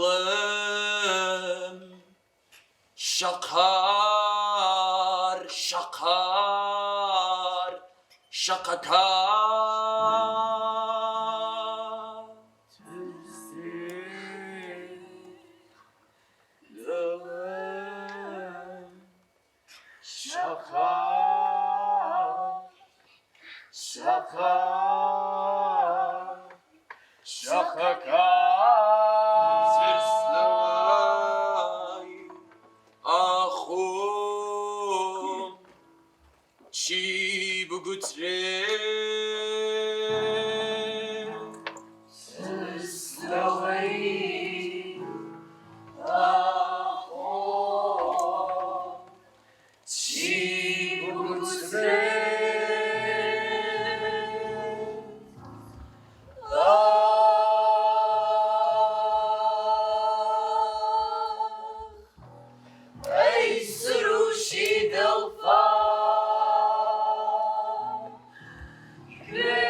دڵم شەقار شەقار شەقەکار. دڵم شەقار شەقار شەقەکار. ترس لەوەی ئاخۆ چی بگوترێ. ترس لەوەی ئاخۆ چی بگوترێ. ئاخ ئەی سروشی دڵپاک گوێ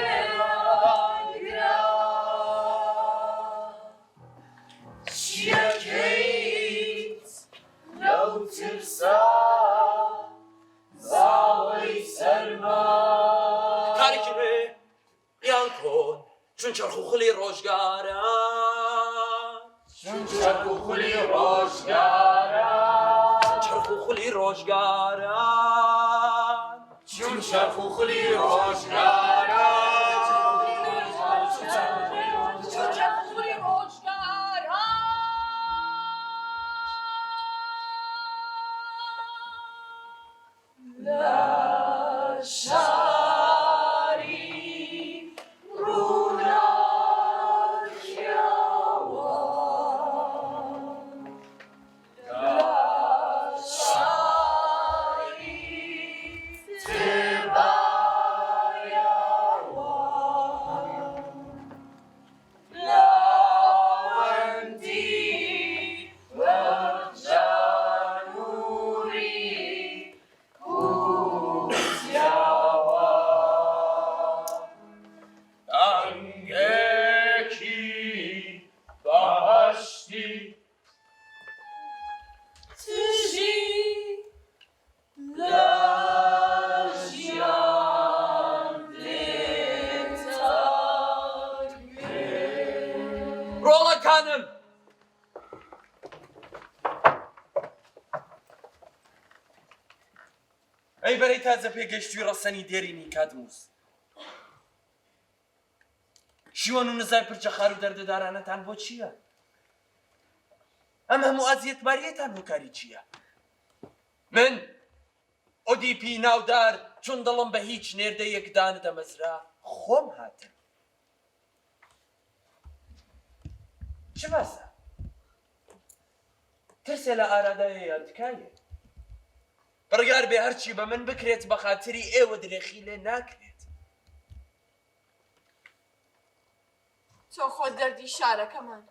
چیەکەیت لەو ترسە زاڵەی سەرما؟ کارێکی نوێ یان کۆن چون چەرخ و خولی ڕۆژگاران. چون چەرخ و خولی ڕۆژگاران. چون چەرخ و خولی ڕۆژگاران. چون چەرخ و خولی ڕۆژگاران. چون چەرخ و خولی ڕۆژگاران. لە شاری ڕووناکیەوە. لە شاری تبایەوە. لاوەندی پڕجانووری کووتیاوە. دەنگێکی بەهەشتی. تژی لە ژیان دێتە گوێ. ڕۆڵەکانم! ئەی بەرەی تازە پێگەیشتووی ڕەسەنی دێرینی کادموس! شیوەن و نزای پرچەخار و دەردەدارانەتان بۆ چییە؟ ئەم هەموو ئازیەتبارییەتان هۆکاری چییە؟ من ئۆدیپی ناودار چون دڵم بە هیچ نێردەیەک دانەدەمەزرا خۆم هاتم. چ باسە؟ ترسێ لە ئارادایە یا تکایە؟ بڕیار بێ هەرچی بە من بکرێت بە خاتری ئێوە درێخی لێ ناکرێت. تۆ خۆت دەردی شارەکەمان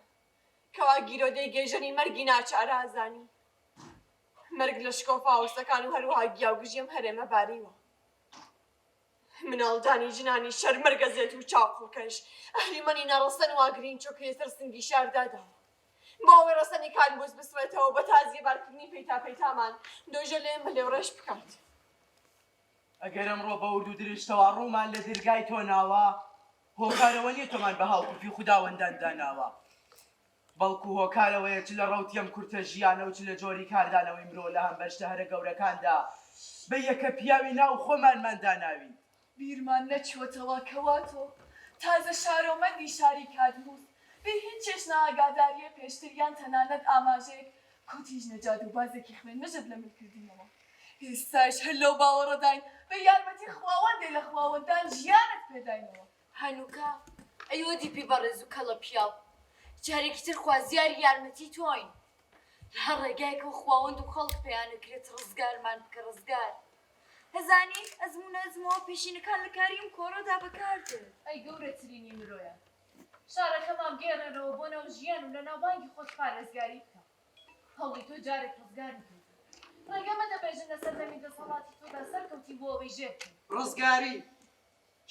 کەوا گیرۆدەی گێژەنی مەرگی ناچارە ئەزانی. مەرگ لە شکۆفاوسەکان و هەروەها گیاوگژی ئەم هەرێمە باریوە. مناڵدانی ژنانی شەر مەرگەزێت و چاوقڵکەش، ئەهریمەنی ناڕەسەن و ئاگرین چۆکەی لەسەر سنگی شار داداوە. بۆ ئەوەی ڕەسەنی کادموس بسڕێتەوە و بە تازیە بارکردنی پەیتا پەیتامان دۆژە لێ ملێوڕێژ بکات. ئەگەر ئەمڕۆ بە ورد و درشتەوە ڕوومان لە درگای تۆ ناوە، هۆکار ئەوە نییە تۆمان بە هاوکوفی خوداوەندان داناوە، بەڵکو هۆکار ئەوەیە چ لە ڕەوتی ئەم کورتە ژیانە و چ لە جۆری کاردانەوەی مرۆ لە هەمبەر شتە هەرە گەورەکاندا بە یەکە پیاوی ناو خۆمانمان داناوین. بیرمان نەچووەتەوە کەوا تۆ تازە شارۆمەندی شاری کادموس بێ هیچ چەشنە ئاگادارییە پێشتر یان تەنانەت ئاماژەیەک کۆتی ژنە جادووبازێکی خوێنمژت لە مل کردینەوە. ئێستایش هەر لەو باوەڕەداین بە یارمەتی خواوەندێ لە خواوەندان ژیانت پێداینەوە. هەنووکە ئەی ئۆدیپی بەڕێز و کەڵە پیاو، جارێکی تر خوازیاری یارمەتی تۆین. لە هەر ڕێگایەکەوە خواوەند و خەڵک پێیانەکرێت ڕزگارمان بکە، ڕزگار. ئەزانی، ئەزموونە ئەزمووە پێشینەکان لە کاری ئەم کۆڕەدا بەکاردێن. ئەی گەورەترینی مرۆیان، شارەکەمان بگێڕێرەوە بۆ ناو ژیان و لە ناوبانگی خۆت پارێزگاری بکە. هەوڵی تۆ جارێک ڕزگاری کردین. ڕێگە مەدە بێژن لە سەردەمی دەسەڵاتی تۆدا سەرکەوتین بۆ ئەوەی ژێر بکەین. ڕزگاری،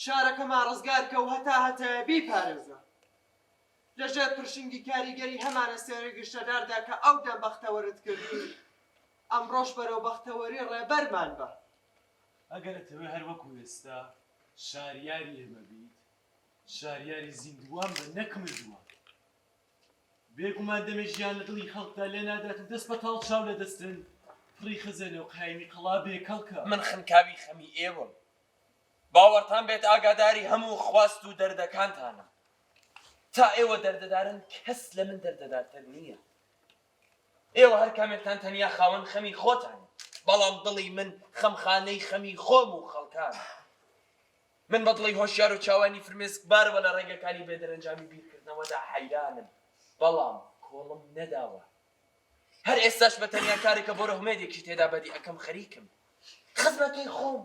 شارەکەمان ڕزگار کە و هەتا هەتایە بیپارێزە. لە ژێر پرشنگی کاریگەری هەمان ئەستێرەی گشتەداردا کە ئەو دەم بەختەوەرت کردین، ئەمڕۆش بەرەو بەختەوەری ڕێبەرمان بە. ئەگەر ئەتەوێ هەر وەکو ئێستا شاریاری ئێمە بیت، شاریاری زیندووان بە نەک مردووان. بێگومان دەمێ ژیان لە دڵی خەڵکدا لێ نادات و دەست بەتاڵ چاو لە دەستن، پڕی خەزێنە و قایمی قەڵا بێ کەڵکە. من خنکاوی خەمی ئێوەم. باوەڕتان بێت ئاگاداری هەموو خواست و دەردەکانتانم. تا ئێوە دەردەدارن کەس لە من دەردەدارتر نییە. ئێوە هەر کامێکتان تەنیا خاوەن خەمی خۆتانن، بەڵام دڵی من خەمخانەی خەمی خۆم و خەڵکانە. من بە دڵی هۆشیار و چاوانی فرمێسکبارەوە لە ڕێگەکانی بێدەرەنجامی بیرکردنەوەدا حەیرانم، بەڵام کۆڵم نەداوە. هەر ئێستاش بە تەنیا کارێک کە بۆرە هومێدێکی تێدا بەدی ئەکەم خەریکم. خزمەکەی خۆم،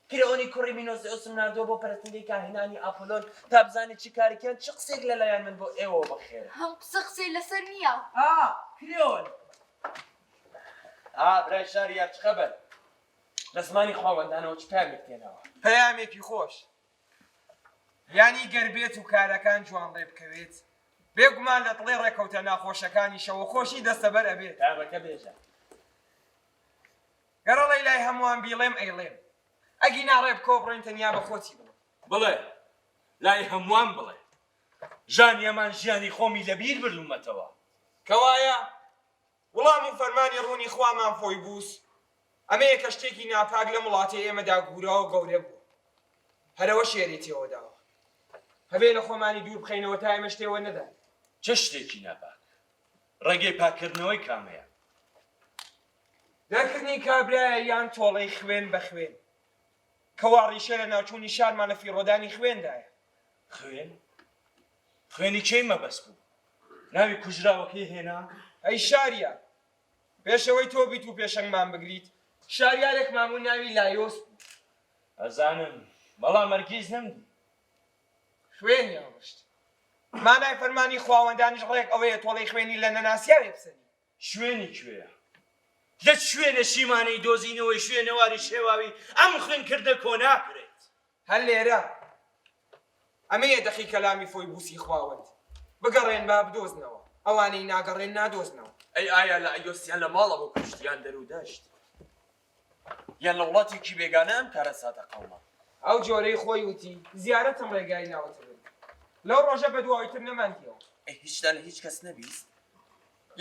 کرئۆنی کوڕی مینۆسئۆسم ناردووە بۆ پەرستنگەی کاهینانی ئاپۆلۆن تا بزانێت چ کارێک یان چ قسەیەک لە لایەن من بۆ ئێوەوە بەخێرە. ئەم قسە قسەی لەسەر نییە. ئا، کرئۆن! ئا، برای شاریار چ خەبەر؟ لە زمانی خواوەندانەوە چ پەیامێکت هێناوە؟ پەیامێکی خۆش. یانی گەر بێت و کارەکان جوان ڕێ بکەوێت، بێگومان لە دڵێ ڕێکەوتە ناخۆشەکانیشەوە خۆشی دەستەبەر ئەبێت. پەیامەکە بێژە. گەر ئەڵێی لای هەمووان بیڵێم ئەیڵێم. ئەگینا ڕێ بکەوە بڕۆین تەنیا بە خۆتی بڵێ. بڵێ، لای هەمووان بڵێ. ژانی ئەمان ژیانی خۆمی لەبیر بردوومەتەوە. کەوایە وڵام و فەرمانی ڕوونی خوامان فۆیبوس ئەمەیە کە شتێکی ناپاک لەم وڵاتەی ئێمەدا گوورا و گەورە بووە. هەر ئەوە شێری تێوە داوە. هەبێ لە خۆمانی دوور بخەینەوە تا ئێمەش تێوە نەداین. چ شتێکی ناپاک؟ ڕێگەی پاککردنەوەی کامەیە؟ دەرکردنی کابرایە یان تۆڵەی خوێن بە خوێن. کەوا ڕیشە لە ناوچوونی شارمان لە فیڕۆدانی خوێندایە. خوێن؟ خوێنی کێی مەبەست بوو؟ ناوی کوژراوەکەی هێنا؟ ئەی شاریار، پێش ئەوەی تۆ بیت و پێشەنگمان بگریت، شاریارێکمان بوو ناوی لایۆس بوو. ئەزانم، بەڵام هەرگیز نەمدی. خوێنی هەڵڕشت. مانای فەرمانی خواوەندانیش ڕێک ئەوەیە تۆڵەی خوێنی لە نەناسیاوێ بسەنی. شوێنی کوێیە؟ لە چ شوێنە شیمانەی دۆزینەوەی شوێنەواری شێواوی ئەم خوێنکردنە کۆ ناکرێت؟ هەر لێرە. ئەمەیە دەقی کەلامی فۆیبوسی خواوەند. بگەڕێن با بدۆزنەوە، ئەوانەی ناگەڕێن نادۆزنەوە. ئەی ئایا لە ئەیۆس یان لە ماڵەوە کوشت یان دەر و دەشت یان لە وڵاتێکی بێگانە ئەم کارەساتە قەوما؟ ئەو جۆرەی خۆی وتی، زیارەتم ڕێگای ناوەتە بن. لەو ڕۆژە بەدواوەی تر نەماندیەوە. ئەی هیچتان لە هیچ کەس نەبیست؟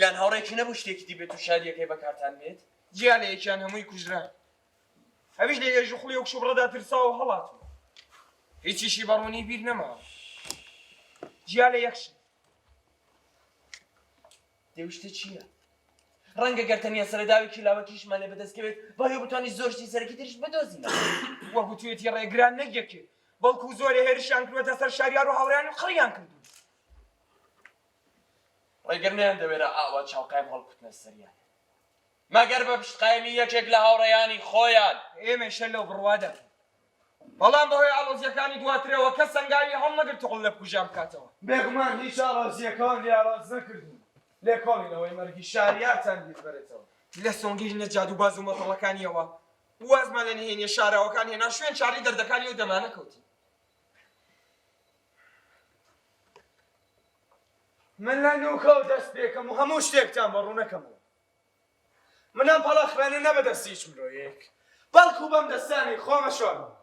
یان هاوڕێکی نەبوو شتێکی دی بێت و شادییەکەی بەکارتان بێت؟ جیا لە یەکیان هەمووی کوژران. ئەویش لە هێژوخڵی و کشوبڕەدا ترساوە و هەڵاتووە. هیچیشی بە ڕوونی بیر نەماوە. جیا لە یەک شت. دەی شتە چییە؟ ڕەنگە گەر تەنیا سەرەداوێکی لاوەکیشمان لێ بەدەست کەوێت، بەهۆی بتوانین زۆر شتی سەرەکی تریش بدۆزینەوە. وەک وتوویەتی ڕێگران نەک یەکێ، بەڵکوو زۆرێ هێرشیان کردووەتە سەر شاریار و هاوڕێیان و قڕیان کردوون. ڕێگر نەیاندەوێرا ئاوا چاوقایم هەڵکوتنە سەریان. مەگەر بە پشتقایمی یەکێک لە هاوڕێیانی خۆیان. ئێمەیش هەر لەو بڕوادا بووین. بەڵام بەهۆی ئاڵۆزییەکانی دواترەوە کەس هەنگاوی هەڵنەگرت تۆڵە لە بکوژان بکاتەوە. بێگومان هیچ ئاڵۆزییەکەوان لێ ئاڵۆز نەکردوون. لێکۆڵینەوەی مەرگی شاریارتان بیر بەرێتەوە. لە سۆنگەی ژنە جادووباز و مەتەڵەکانییەوە وازمان لە نهێنییە شاراوەکان هێنا، شوێن چارەی دەردەکانی ئەو دەمانە کەوتین. من لە نوکەوە دەست پێکەم و هەموو شتێکتان بۆ ڕوونەکەمەوە. من ئەم پەڵە خوێنە نە بە دەستی هیچ مرۆیەک، بەڵکو بەم دەستانی خۆم ئەشۆرمەوە.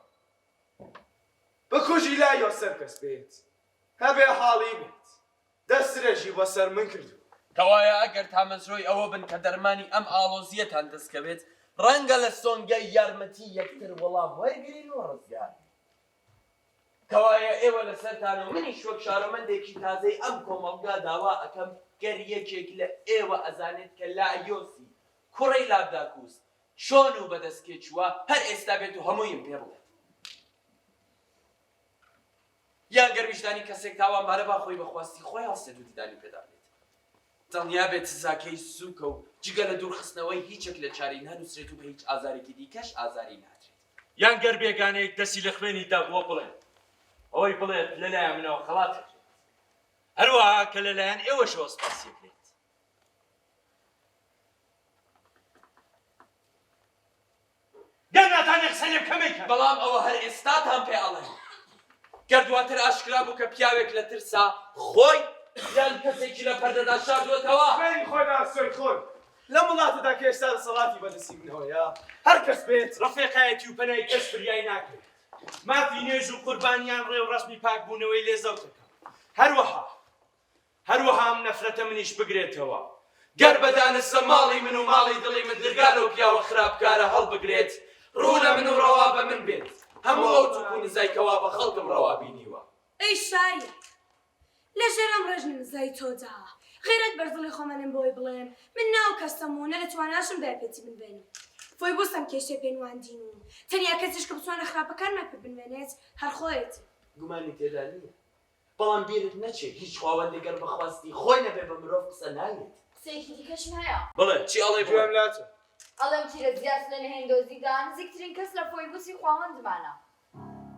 بکوژی لای یۆسەر کەس بێت، هەبێ حاڵی بێت، دەستدرێژی بۆ سەر من کردووە. کەوایە ئەگەر تامەزرۆی ئەوە بن کە دەرمانی ئەم ئاڵۆزییەتان دەست کەوێت، ڕەنگە لە سۆنگەی یارمەتی یەکتر وەڵام وەرگرین و ڕزگار بین. کەوایە ئێوە لەسەرتانە و منیش وەک شارۆمەندێکی تازەی ئەم کۆمەڵگا داوا ئەکەم گەر یەکێک لە ئێوە ئەزانێت کە لایۆسی کوڕی لابداکوس چۆن و بەدەست کێ چووە هەر ئێستا بێت و هەموویم پێ بڵێت. یان گەر ویژدانی کەسێک تاوانبارە با خۆی بە خواستی خۆی هەڵسێت و ددانی پێدا بنێت. دڵنیا بێت سزاکەی سووکە و جگە لە دوورخستنەوەی هیچێک لە چارەی نانووسرێت و بە هیچ ئازارێکی دیکەش ئازاری نادرێت. یان گەر بێگانەیەک دەستی لە خوێنی دابووە بڵێت، ئەوەی بڵێت لەلایەن منەوە خەڵات دەکرێت، هەروەها کە لەلایەن ئێوەشەوە سپاسی دەکرێت. گەر ناتانێ قسەی لێ بکە مەیکەن. بەڵام ئەوە هەر ئێستاتان پێ ئەڵێم. گەر دواتر ئاشکرا بوو کە پیاوێک لە ترسا خۆی. یان کەسێکی لە پەردەدا شاردووەتەوە؟ خوێنی خۆی ئاسۆی خۆی لەم وڵاتەدا کە ئێستا دەسەڵاتی بەدەستی منەوەیە هەر کەس بێت ڕەفیقایەتی و پەنای کەس فریای ناکەوێت. مافی نوێژ و قوربان یان ڕێوڕەسمی پاکبوونەوەی لێ زەوت دەکەم. هەروەها هەروەها ئەم نەفرەتە منیش بگرێتەوە. گەر بە دانستە ماڵی من و ماڵی دڵی من درگا لەو پیاوە خراپکارە هەڵبگرێت، ڕوو لە من و ڕەوا بە من بێت، هەموو ئەو توک و نزای کەوا بە خەڵکم ڕەوا بینیوە. ئەی شاریار! لە ژێر ئەم ڕێژنە نزای تۆدا، غیرەت بەر دڵی خۆم ئەنێم بەوەی بڵێم من نە ئەو کەسەم و نە لە تواناشم دایە پێتی بنوێنم. فۆیبوس ئەم کێشەی پێ نواندین و تەنیا کەسیش کە بتوانێ خراپەکانمان پێ بنوێنێت هەر خۆیەتی. گومانی تێدا نییە. بەڵام بیرت نەچێ هیچ خواوەندێک گەر بە خواستی خۆی نەبێ بە مرۆڤ قسە نایەت. قسەیەکی دیکەشم هەیە. بڵێ، چی ئەڵێی بڵێ. گوێم لاتە. ئەڵێم تیرەزیاس لە نهێندۆزیدا نزیکترین کەس لە فۆیبوسی خواوەندمانە.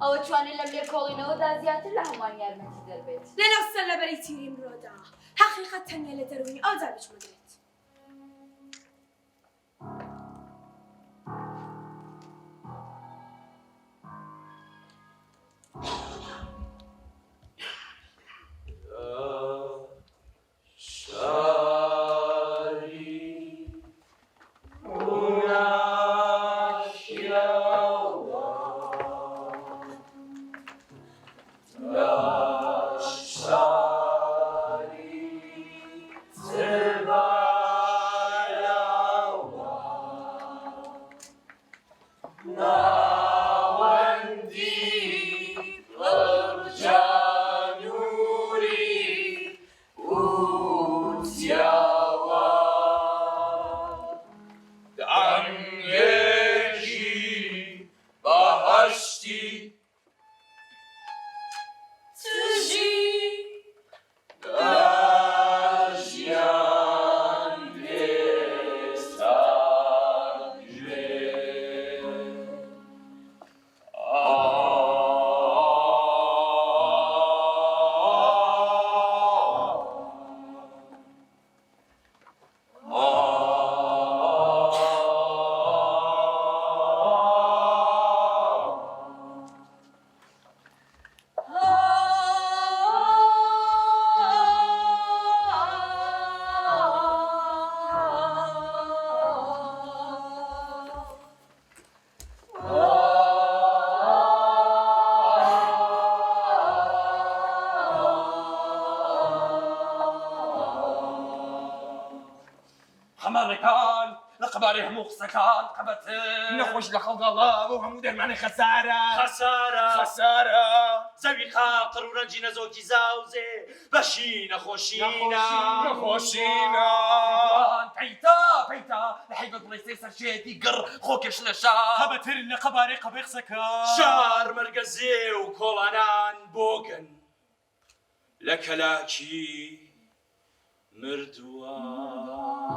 ئەوە توانێ لەم لێکۆڵینەوەدا زیاتر لە هەمووان یارمەتیدەر بێت. لەناو سەرلەبەری تیری مرۆدا، هەقیقەت تەنیا لە دەروونی ئەودا بیچمەگرێت. قەمەرەکان لە قەبارەی هەموو قسەکان قەبەتر. نەخۆش لە خەڵ داڵاو و هەموو دەرمانی خەسارە. خەسارە. خەسارە. زەوی خاقڕ و رەنجی نەزۆکی زاوزێ بەشی نەخۆشینە. نەخۆشینە. پەیتا پەیتا لە حەیبەت بڵێسەی سەرشێتی گڕ خۆکێش لە شار. قەبەتر لە قەبارەی قەبەی قسەکان. شار مەرگەزێ و کۆڵانان بۆگەن لە کەلاکی مردووان.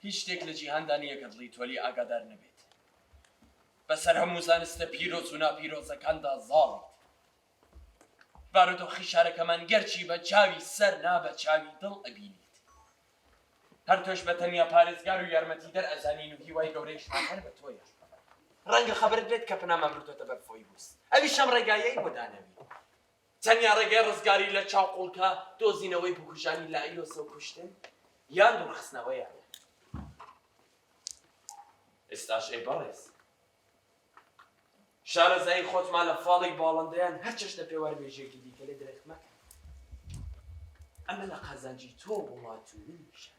هیچ شتێک لە جیهاندا نییە کە دڵی تۆ لێی ئاگادار نەبێت. بەسەر هەموو زانستە پیرۆز و ناپیرۆزەکاندا زاڵیت. بارودۆخی شارەکەمان گەرچی بە چاوی سەر نا بە چاوی دڵ ئەبینیت. هەر تۆش بە تەنیا پارێزگار و یارمەتیدەر ئەزانین و هیوای گەورەیشمان هەر بە تۆیە. ڕەنگە خەبەرت بێت کە پەنامان بردۆتە بەر فۆیبوس. ئەویش ئەم ڕێگایەی بۆ داناوین. تەنیا ڕێگای ڕزگاری لە چاوقوڵکە دۆزینەوەی بکوژانی لائیۆسە و کوشتن یان دوورخستنەوەیانە. ئێستاش ئەی بەڕێز شارەزایی خۆتمان لە فاڵی باڵندەیان هەر چەشنە پێواربێژیەکی دیکە لێ درێخ مەکە. ئەمە لە قازانجی تۆ و وڵات و منیشە.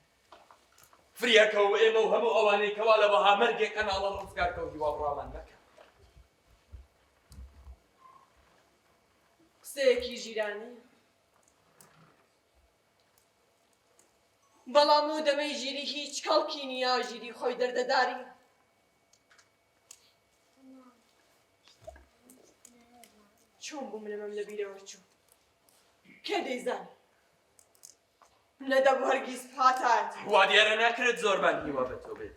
فریاکەوە ئێمە و هەموو ئەوانەی کەوا لە وەها مەرگێک ئەناڵن ڕزگارکە و هیوابڕاومان مەکە. قسەیەکی ژیرانەیە. بەڵام ئەو دەمەی ژیری هیچ کەڵکی نییە، ژیری خۆی دەردەدارییە. چۆن بوو من ئەمەم لە بیرەوە چوو؟ کێ دەیزانی؟ نەدەبوو هەرگیز بهاتایەتەوە. وا دیارە ناکرێت زۆرمان هیوا بە تۆ بێت.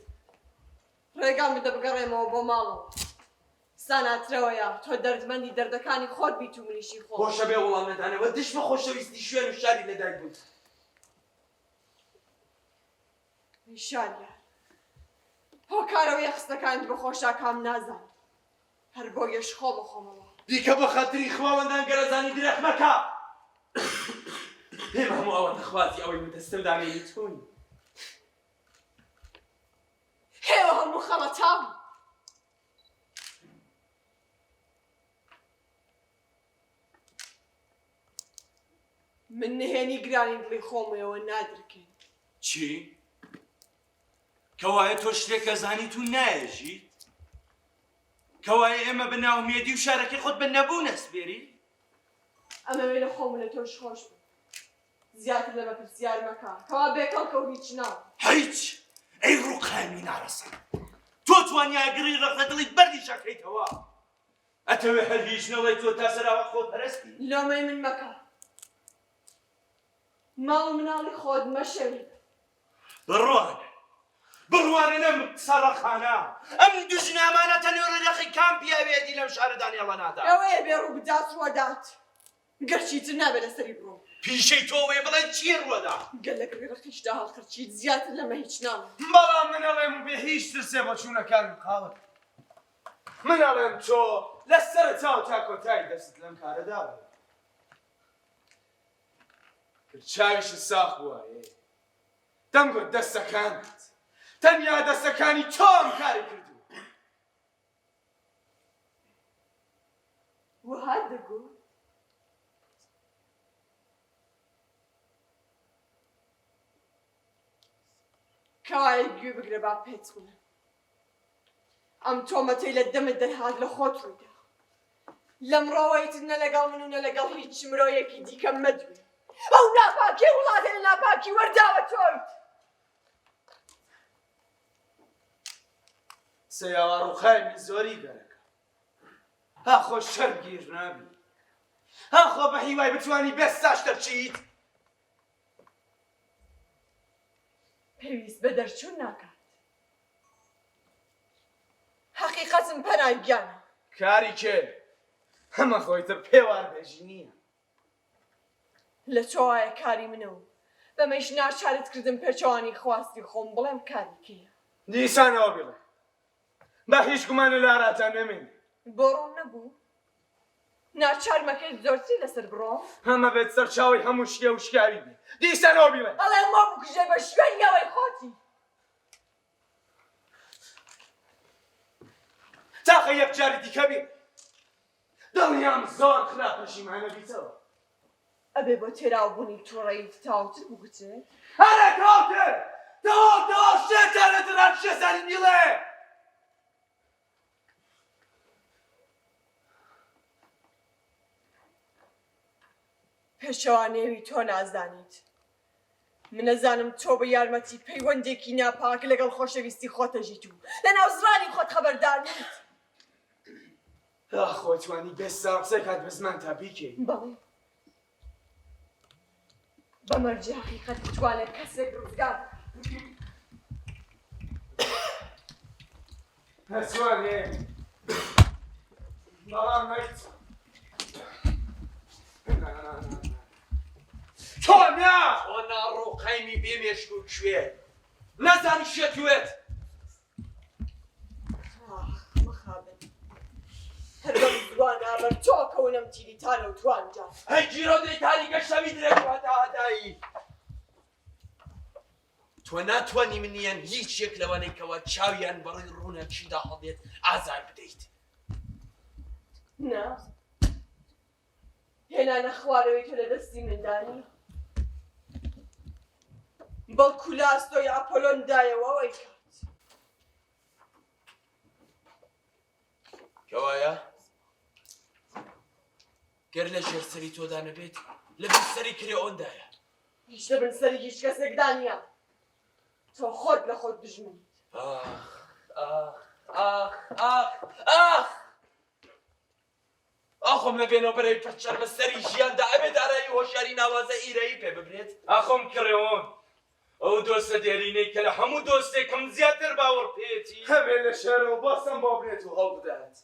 ڕێگام بدە بگەڕێمەوە بۆ ماڵەوە. ساناترەوەیە تۆ دەردمەندی دەردەکانی خۆت بیت و منیشی خۆم. بۆشە بێ وەڵام نەدانەوە دژ بە خۆشەویستی شوێن و شاری لەدایک بوونت. ئەی شاریار هۆکارەوەیە قسەکانت بە خۆشاکام نازانم هەر بۆیەش خۆ بەخۆمەوە. بیکە بۆ خاتری خواوەندان گەرەزانی درێخ مەکە. ئێمە هەموو ئەوەندە خوازی ئەوەین و دەستەو دامێنی تۆین. ئێوە هەموو خەڵەتاون. من نهێنی گرانی دڵی خۆمەوە نادرکێن. چی؟ کەوایە تۆ شتێک ئەزانیت و نایەژیت؟ کەوایە ئێمە بە ناومێدی و شارەکەی خۆت بە نەبوون ئەسپێری؟ ئەمەوێ لە خۆم و لە تۆش خۆش بم. زیاتر لەمە پرسیار مەکە، کەوا بێکەڵکە و هیچ ناڵێم. هیچ! ئەی ڕووقامی ناڕەسەن! تۆ توانیایە گڕی ڕق لە دڵی بەردیش ئەکەیتەوە؟ ئەتەوێ هەر هیچ نەڵێی تۆ تا سەراوە خۆپەرستی؟ لۆمەی من مەکە. ماڵ و مناڵی خۆت مەشێوێنە. بڕوانە، بڕوانە لەم سەرەخانە، ئەم دوژنامانە تەنۆرە رەقی کام پیاوێتی لەم شارەدا نێڵە نادا؟ ئەوەیە بێ ڕوو بدات ڕووەدات، گەرچی تر نابێ لەسەری بڕۆم. پیشەی تۆ ئەوەیە بڵێی چی ڕووەدا؟ گەر لە گڕی ڕقیشدا هەڵقرچیت زیاتر لەمە هیچ ناڵێم. بەڵام من ئەڵێم و بێ هیچ ترسێ بۆچوونەکانم قاوە دەکەم. من ئەڵێم تۆ لە سەرەتاوە تا کۆتایی دەستت لەم کارەدا بووە. گەر چاویشت ساخ بووایێ دەمگوت دەستەکانت، تەنیا دەستەکانی تۆ ئەم کارەی کردووە. وەهات دەگوت؟ کەوایە گوێ بگرە با پێت بڵێم. ئەم تۆمەتەی لە دەمت دەرهات لە خۆت ڕوویدا. لەمڕۆوە ئیتر نە لەگەڵ من و نە لەگەڵ هیچ مرۆیەکی دیکە مەدوێ. ئەو ناپاکیەی وڵاتێ لە ناپاکی وەرداوە تۆیت. سەیاوا ڕووخاوی زۆری گەرەکە. ئاخۆ شەرمگیر نابی؟ ئاخۆ بە هیوای بتوانی بێستاش دەرچیت؟ پێویست بە دەرچوون ناکات. هەقیقەتم پەنا گیانە. کاری کێ؟ ئەمە خۆی تر پێواربێژی نییە. لە چۆوایە کاری منە و بەمەیش ناچارت کردم پێچەوانەی خواستی خۆم بڵێم کاری کێیە. دیسانەوە بیڵێ با هیچ گومانێ لە ئاراتا نەمێنێ. بۆ ڕوون نەبوو؟ ناچار مەکەیت زۆرتری لەسەر بڕۆم؟ ئەمە بێت سەرچاوەی هەموو شتێ و شکاوی بێ. دیسانەوە بیڵێ. ئەڵێم وا بکوژێ بە شوێنی ئەوەی خۆتی. تاقە یەک جاری دیکە بیڵێ. دڵنیام زۆر خراپ پەشیمانە بیتەوە. ئەبێ بۆ تێراوبوونی توڕەییت تەواوتر بگوترێت؟ ئەرێ تەواوتر! تەواو تەواو شێتانە تر هەر شێتانی بیڵێ. پێچەوانەوی تۆ نازانیت. من ئەزانم تۆ بە یارمەتی پەیوەندێکی ناپاک لەگەڵ خۆشەویستی خۆت ئەژیت و لە ناوزڕانی خۆت خەبەردار نیت. ئاخۆ توانی بێ سا قسەی کات بە زمان تا بیکەی؟ بەڵێ. بە مەرجی هەقیقەت بتوانێت کەسێک ڕزگار بکات. نەچوانێ بەڵام نەکچ تۆ نا! تۆ ناڕووقەیمی بێ مێشک و کوێر نازانی شێت وێت. ئاخ مخابن هەر بەم زووانە بەر تۆ کەونم تیریتانە و توانجا. هەی گیرۆدەی تاریکە شەوی درێژ و هەتاهەتایی. تۆ ناتوانی من یان هیچ یەک لەوانەی کەوا چاویان بەڕووی ڕووناکیدا هەڵدێت ئازار بدەیت. نا، هێنانە خوارەوەی تۆ لە دەستی مندا نییە، بەڵکو لە ئەستۆی ئاپۆلۆندایە و ئەو ئەیکات. کەوایە گەر لە ژێر سەری تۆدا نەبێت، لە بن سەری کرێئۆندایە. هیچ لە بن سەری هیچ کەسێکدا نییە. تۆ خۆت لە خۆت دوژمنیت. ئاخ، ئاخ، ئاخ، ئاخ، ئاخ! ئاخۆم لە بێنەوبەرەی پڕ چەرمەسەری ژیاندا ئەبێ دارایی و هۆشیاری ناوازە ئیرەیی پێ ببرێت؟ ئاخۆم کرێئۆن، ئەو دۆستە دێرینەی کە لە هەموو دۆستێکم زیاتر باوەڕ پێیەتی. ئەبێ لە شارەوە باسم بۆ بنێت و هەڵبدات.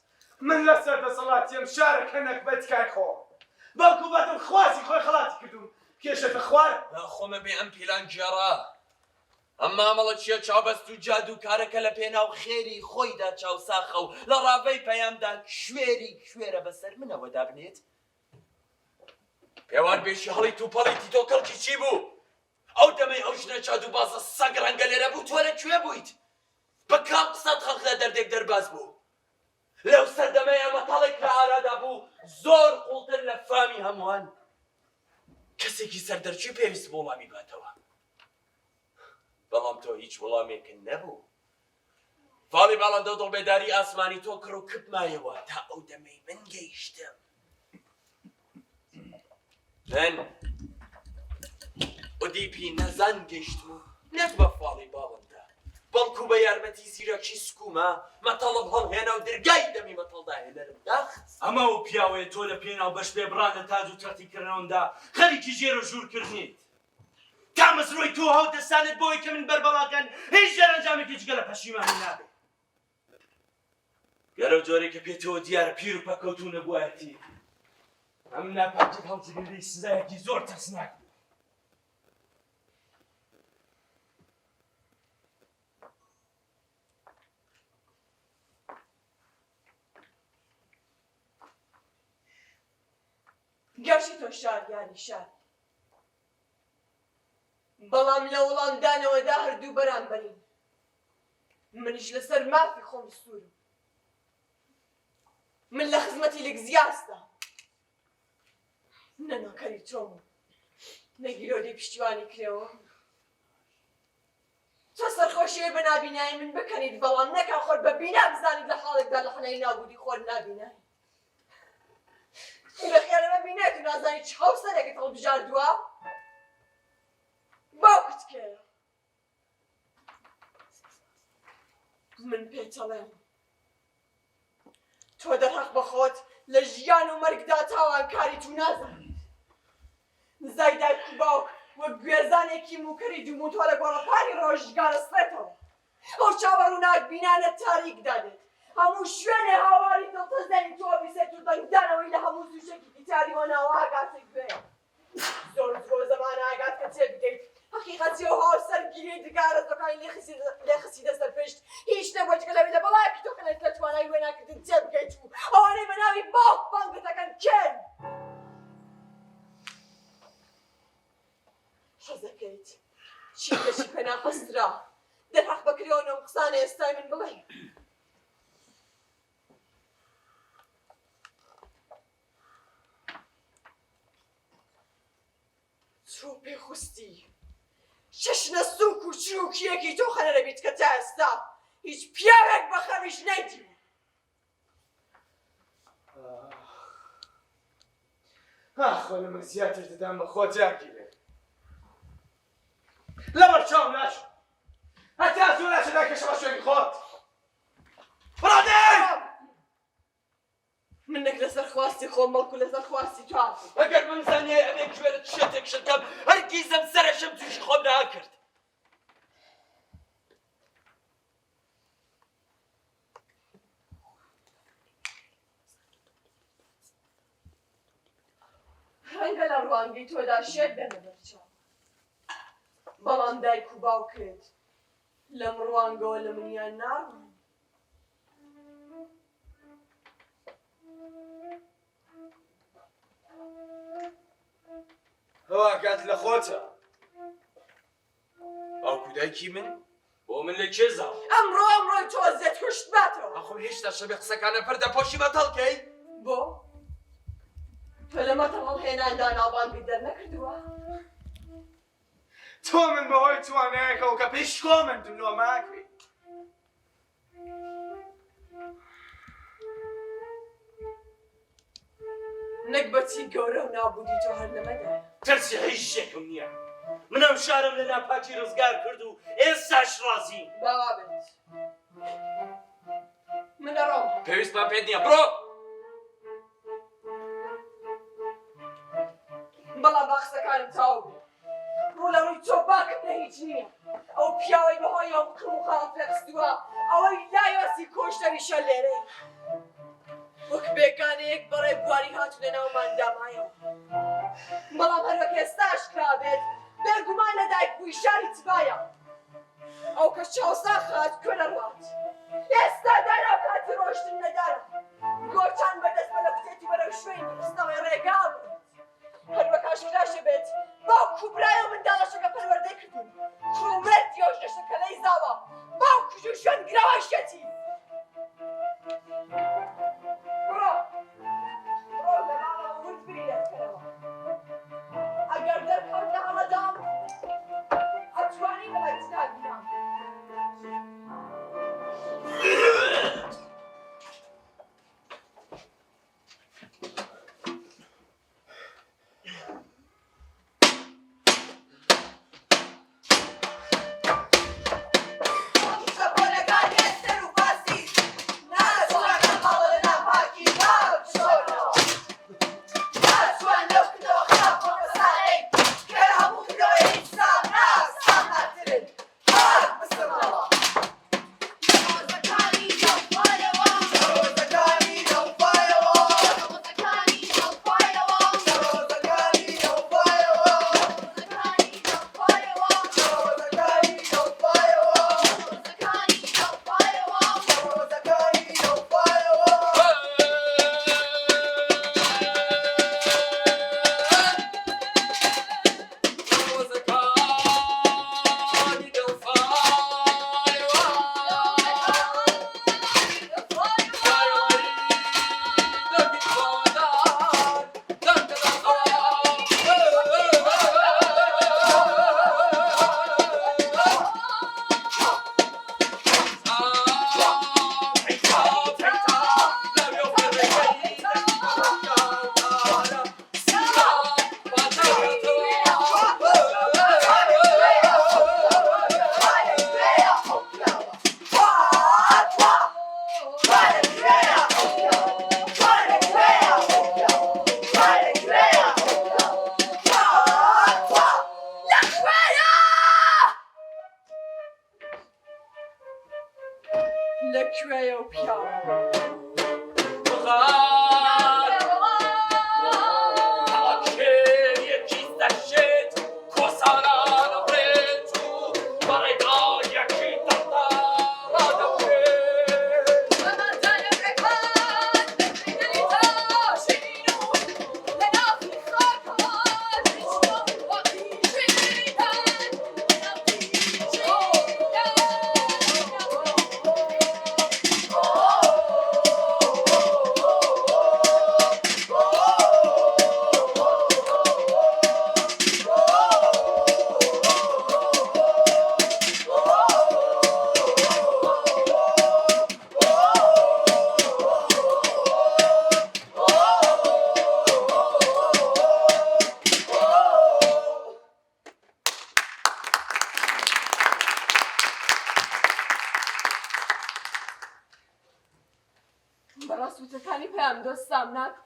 من لەسەر دەسەڵاتی ئەم شارە کە نەک بە تکای خۆم، بەڵکو بە دڵخوازی خۆی خەڵاتی کردووم، بکێشێتە خوارەوە. ئاخۆم ئەبێ ئەم پیلانگێڕە، ئەم مامەڵەچییە چاوبەست و جادووکارە کە لە پێناو خێری خۆیدا چاوساخە و لە ڕاڤەی پەیامدا کوێری کوێرە بەسەر منەوە دابنێت؟ پێوان بێشی هەڵی توپەڵی تیتۆ کەڵکی چی بوو؟ ئەو دەمەی ئەو ژنە جادووبازە سەگ ڕەنگە لێرە بوو تۆ لە کوێ بوویت؟ بە کام قسەت خەڵک لە دەردێک دەرباز بوو؟ لەو سەردەمەی ئەمە تەڵێک لە ئارادا بوو زۆر قوڵتر لە فامی هەمووان کەسێکی سەردەرچووی پێویست بوو وەڵامی باتەوە بەڵام تۆ هیچ وەڵامێکت نەبوو فاڵی باڵندە و دڵبێداری ئاسمانی تۆ کڕ و کپ مایەوە تا ئەو دەمەی من گەیشتم من ئۆدیپی نەزان گەیشتم و نەک بە فاڵی باڵندە بەڵکو بە یارمەتی زیرەکی سکومە مەتەڵم هەڵهێنا و درگای دەمی مەتەڵداهێنەرم داخست. ئەمە ئەو پیاوەیە تۆ لە پێناو بەش پێبڕان لە تاج و تەختی کرنەوەمدا خەریکی ژێر و ژوور کردنیت. تامەزرۆی تۆ هاودەستانت بۆ ئەوەی کە من بەربەڵاکەن هیچ دەرەنجامێکی جگە لە پەشیمانی نابێ. گەر ئەو جۆرەی کە پێتەوە دیارە پیر و پەککەوتوو نەبوایەتی، ئەم ناپاکیت هەڵجگردەی سزایەکی زۆر ترسناک بوو. گەرچی تۆ شاریاری شاری، بەڵام لە وەڵامدانەوەدا هەردوو بەرامبەرین. منیش لەسەر مافی خۆم سوورم. من لە خزمەتی لگزیاسدا نە نۆکەری تۆم و نە گیرۆدەی پشتیوانی کرێوم. تۆ سەرخۆشیی بە نابینایی من بکەنیت، بەڵام نەکا خۆت بە بینا بزانیت لە حاڵێکدا لە حەنای نابوودی خۆت نابینای. بە خیانەمە بینایت و نازانی چ هاوسەرێکت هەڵبژاردووە؟ باوکت کێیە؟ من پێتەڵێم تۆ دەرهەق بە خۆت لە ژیان و مەرگدا تاوانکاریت و نازانیت نزای دایک و باوک وەک گوێزانێکی موکەری دوموتۆ لە گۆڕەپانی ڕۆژگارە سڕێتەوە ئەو چاوە ڕووناکبینانە تاریک دادێت هەموو شوێنێ هاواری دڵتەزێنی تۆ بیسێت و دەنگدانەوەی لە هەموو سوچێکی گیتاری هۆناوە ئاگاتە گوێیە زۆر زۆر زەمانە ئاگات کە تێبگەیت حەقیقەتی ئەو هاوسەرگیریەی دگارەزۆکانی لێ خستیتە سەر پشت هیچ نەبووە جگە لەوەی لە بەڵایەکی تۆقێنێت لە توانای وێناکردن تێبگەیت و ئەوانەی بە ناوی باوک بانگت دەکەن کێن؟ حەزەکەیت چی کەچی پەنا خسترا دەرهەق بە کرێۆن ئەم قسانە ئێستای من بڵێ تۆ پێخوستی چەشنە سووک و چرووکییەکی تۆ خەنەرە بیت کە تا ئێستا هیچ پیاوێک بە خەمیش نەیدیوە. ئاخ خۆ لەمە زیاتر ددان بە خۆت جاگیرێ لەبەر چاوم ناچوو هەتا زوو ناچێ داکێشە بە شوێنی خۆت بڕادێ من نەک لەسەر خواستی خۆم بەڵکو لەسەر خواستی تۆ هاتووم. ئەگەر بمزانیایە ئەمێ کوێرە شێتێک شتکەم هەرگیز ئەم سەرەشم تووشی خۆم نەئەکرد. ڕەنگە لە ڕوانگەی تۆدا شێت بێمە بەرچاو، بەڵام دایک و باوکت لەم ڕوانگەوە لە منیان ناڕوانن. ئاگات لە خۆتە. باوک و دایکی من بۆ من لە کێ زاڵ؟ ئەمڕۆ ئەمڕۆی تۆ زێت کوشت باتەوە. ئاخۆ هێشتا شەبێ قسەکانە پەردەپۆشی مەتەڵ کەی؟ بۆ؟ تۆ لە مەتەڵ هەڵهێناندا ناوبانگت دەرنەکردووە؟ تۆ من بەهۆی توانایەکەوە کە پێی شکۆمەندم لۆماکەی. نەگبەتی گەورە و نابودی تۆ هەر لەمەدایە. ترسی هیچ شتێکم نییە. من ئەم شارەم لە ناپاکی ڕزگار کرد و ئێستاش ڕازیم. با وا بێت. من ئەڕۆم. پێویستمان پێت نییە. بڕۆ! بەڵام با قسەکانم تەواو بێ. ڕوو لە ڕووی تۆ باکم لە هیچ نییە. ئەو پیاوەی بەهۆیەوە قڕ و قاڵم پێ خستووە، ئەوەی لایۆسی کۆشتەریشە لێرەیە. وەک بێگانەیەک بەڕێ بواری هات و لە ناوماندا مایەوە. بەڵام هەروەک ئێستا ئاشکرا بێت، بێگومان لە دایکبووی شاری تبایە. ئەو کە چاوساغ هات کوێ دەڕوات؟ ئێستا دارا کاتی ڕۆیشتن نەدارە. گۆچان بەدەست مەلەکوتێتی بەرەو شوێنی خستنەوەی ڕێگا بڕێت. هەروەک ئاشکراشە بێت باوک و برای و منداڵەشەکە پەروەردەی کردوون، کوڕ و مێردی ئەو ژنەشە کە لێی زاوە باوکوژ و شوێنگرەوەشیەتی. بڕۆ، بڕۆ لە ماڵەوە ورد بیری لێ بکەرەوە. ئەگەر دەرکەوت لە هەڵەدام، ئەتوانی بڵێیت نابینام. لە کوێیە و پیاوە؟ بەڕاست وتەکانی پەیام دۆست سامناک بوو.